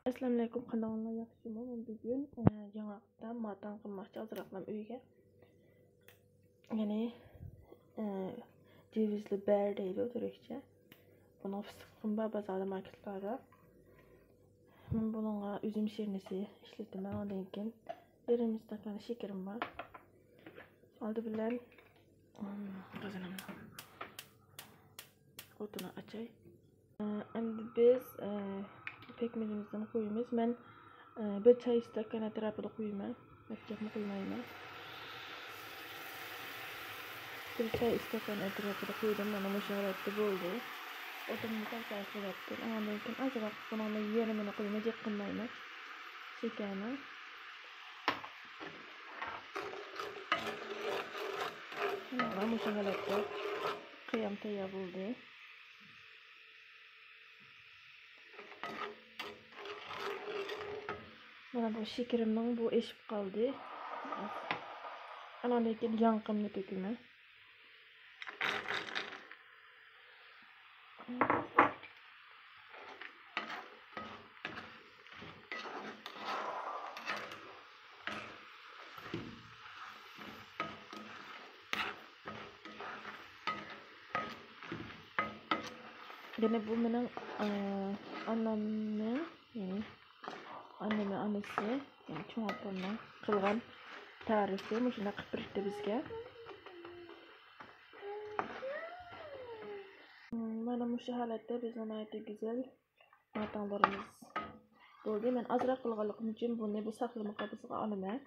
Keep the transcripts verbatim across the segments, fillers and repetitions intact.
ئەسسالامۇئەلەيكۇم، قانداقلار، ياخشىمۇ؟ مەن بۈگۈن، ئە، ياڭاقتىن ماتاڭ قىلماقچى ئازراقلام ئۆيگە. يەنى، ئە، جېۋىزلى بەر دەيدۇ تۈركچە. بۇنىڭ فىستىقىمۇ بار بازاردا، ماركېتلاردا. مەن بۇنىڭغا ئۈزۈم شىرنىسى ئىشلىتىمەن. ئاندىن كېيىن يېرىم ئىستاكان شېكىرىم بار. ئالدى بىلەن، ئىم، قازىنىمنىڭ ئوتىنى ئاچاي. ئەمدى بىز، ئە، پەكمىزىمىزدىن قۇيىمىز. مەن، ئە، بىر چاي ئىستاكان ئەتراپىدا قۇيىمەن. ئەپچەكمۇ قۇيمايمەن. بىر چاي ئىستاكان ئەتراپىدا قۇيدۇم. مانا مۇشۇ ھالەتتە بولدى. ئوتۇمنى سەل سەل قىلىۋەتتىم. ئاندىن كېيىن ئازراق بۇنىڭ يېرىمىنى قۇيىمەن، جىق قىلمايمەن شېكەرنى. مانا مۇشۇ ھالەتتە قىيام تەييار بولدى. مانا بۇ شېكىرىمنىڭ بۇ ئېشىپ قالدى. ئاناندىن كېيىن ياڭىقىمنى تۆكىمەن. يەنە بۇ مېنىڭ، ئە، ئانامنىڭ، يەنى ئانىمنىڭ ئانىسى، يەنى چوڭ ئاپامنىڭ قىلغان تارىپى، مۇشۇنداق قىلىپ بېرىپتۇ بىزگە. مانا مۇشۇ ھالەتتە بىزنىڭ ناھايىتى گۈزەل ماتاڭلىرىمىز بولدى. مەن ئازراق قىلغانلىقىم ئۈچۈن بۇنى بۇ ساقلىما قاپىسىغا ئالىمەن.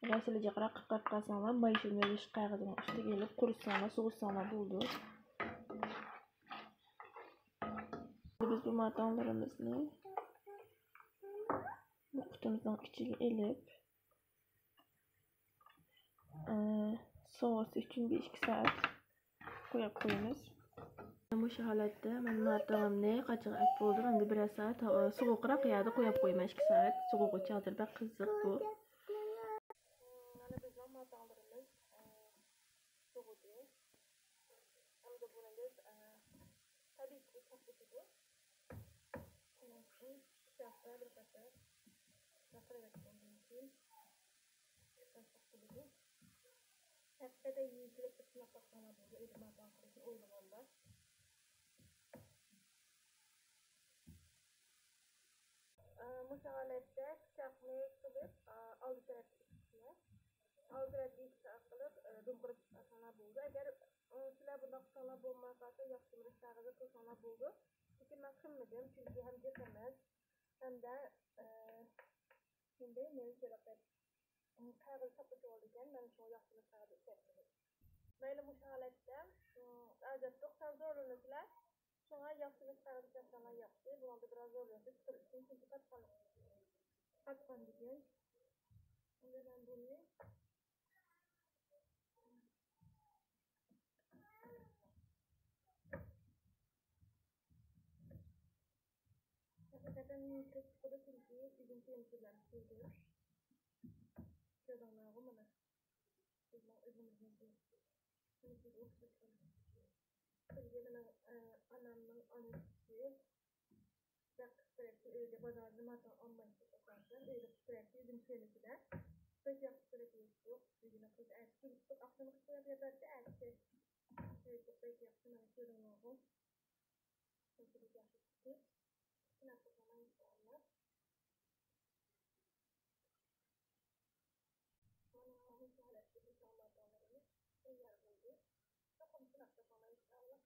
ئەگەر سىلەر جىقراق قىلىپ قالساڭلار، ماي شىلىمى يېغىش قەغىزىنىڭ ئۈستىگە ئېلىپ قۇرۇتساڭلار، سوغۇتساڭلار بولىدۇ. بىز بۇ ماتاڭلىرىمىزنى بۇ قۇتىمىزنىڭ ئىچىگە ئېلىپ، ئى، سوۋۇسى ئۈچۈن بىر ئىككى سائەت قويۇپ قويىمىز. مۇشۇ ھالەتتە مەن ماتاڭلىرىمنى قاچىغا ئەپ بولدۇم. ئەمدى بىرەر سائەت، ئى، سوغۇقراق يەردە قويۇپ قويىمەن، ئىككى سائەت. سوغۇقىچە ھازىر بەك قىزىق بۇ. مانا بىزنىڭ ماتاڭلىرىمىز، ئى، سوغۇدى. ئەمدى بۇنى بىز، ئە، تەبىئىي تۇز چاپلىتىدۇ. شۇنىڭ ئۈچۈن پىچاقتا بىر قەدەر چاقىرىۋەتكەندىن كېيىن، چاقىرىدۇ. ھەقىقەتەن يېيىشلىك بىر سىناپ باقساڭلار بولىدۇ، ئۆيدە ماتاڭ قىلىشنى ئويلىغانلار. ئە، مۇشۇ ھالەتتە پىچاقنى سېلىپ، ئە، ئالدى تەرەپكە ئىتتىرىمىز. ئالدى تەرەپكە ئىتتىرىش ئارقىلىق، ئە، دومقۇرۇپ ئىتتىرساڭلار بولىدۇ. ئەگەر، ئە، سىلەر بۇنداق قىلساڭلار بولماي قالسا، ياخشى بىر كاغىزدا قىلساڭلار بولىدۇ. لېكىن مەن قىلمىدىم، چۈنكى ھەم جىق ئەمەس، ھەمدە، ئە، نېمە دەيمىز، ھېلىقى، ئە، كاغىز چاپلىتىۋالىدىكەن، مەن شۇڭا ياخشى بىر كاغىز ئىشلەتمىدىم. مەيلى، مۇشۇ ھالەتتە، ئىم، ھازىرلىق سەل زورلىنىسىلەر. شۇڭا ياخشى بىر قەغەز ئىشلەتسەڭلار ياخشى. بۇنىڭدا بىراز زورلىنىسى چىقىر ئۈچۈن، چۈنكى قاتقان، قاتقان بۈگۈن. ئەمدى مەن بۇنى ھەقىقەتەن كۆپ چىقىدۇ، چۈنكى ئۈزۈم سۈيىنى سۈزەم سۈيدە. كۆردۈڭلارغۇ مانا. بىزنىڭ ئۆزىمىزنىڭكى. بۇنىڭكى ئوخشاش. بىزگە مېنىڭ، ئە، ئانامنىڭ ئانىسى بەك قىلىپ بېرەتتى، ئۆيدە بازاردىن ماتاڭ ئالمايتتۇق ئاساسەن. ئۆيدە قىلىپ بېرەتتى، ئۆزۈم شۆلىسىدە. بەك ياخشى قىلىپ يېيىشتۇق. ئۆزىنىڭ قىلىپ ئەتىسى كېلىپتۇق، ئاخشىمى قىلىپ قويۇپ ياتاتتى، ئەتىسى. شۆلىسىدۇق، بەك ياخشى، مانا كۆردۈڭلارغۇ. بەك ياخشى چىقتى. سىناپ بېقىڭلار ئىنشاللا. مانا مۇشۇ ھالەتتە بىزنىڭ ماتاڭلىرىمىز تەييار بولدى. چوقۇم سىناپ بېقىڭلار ئىنشاللا.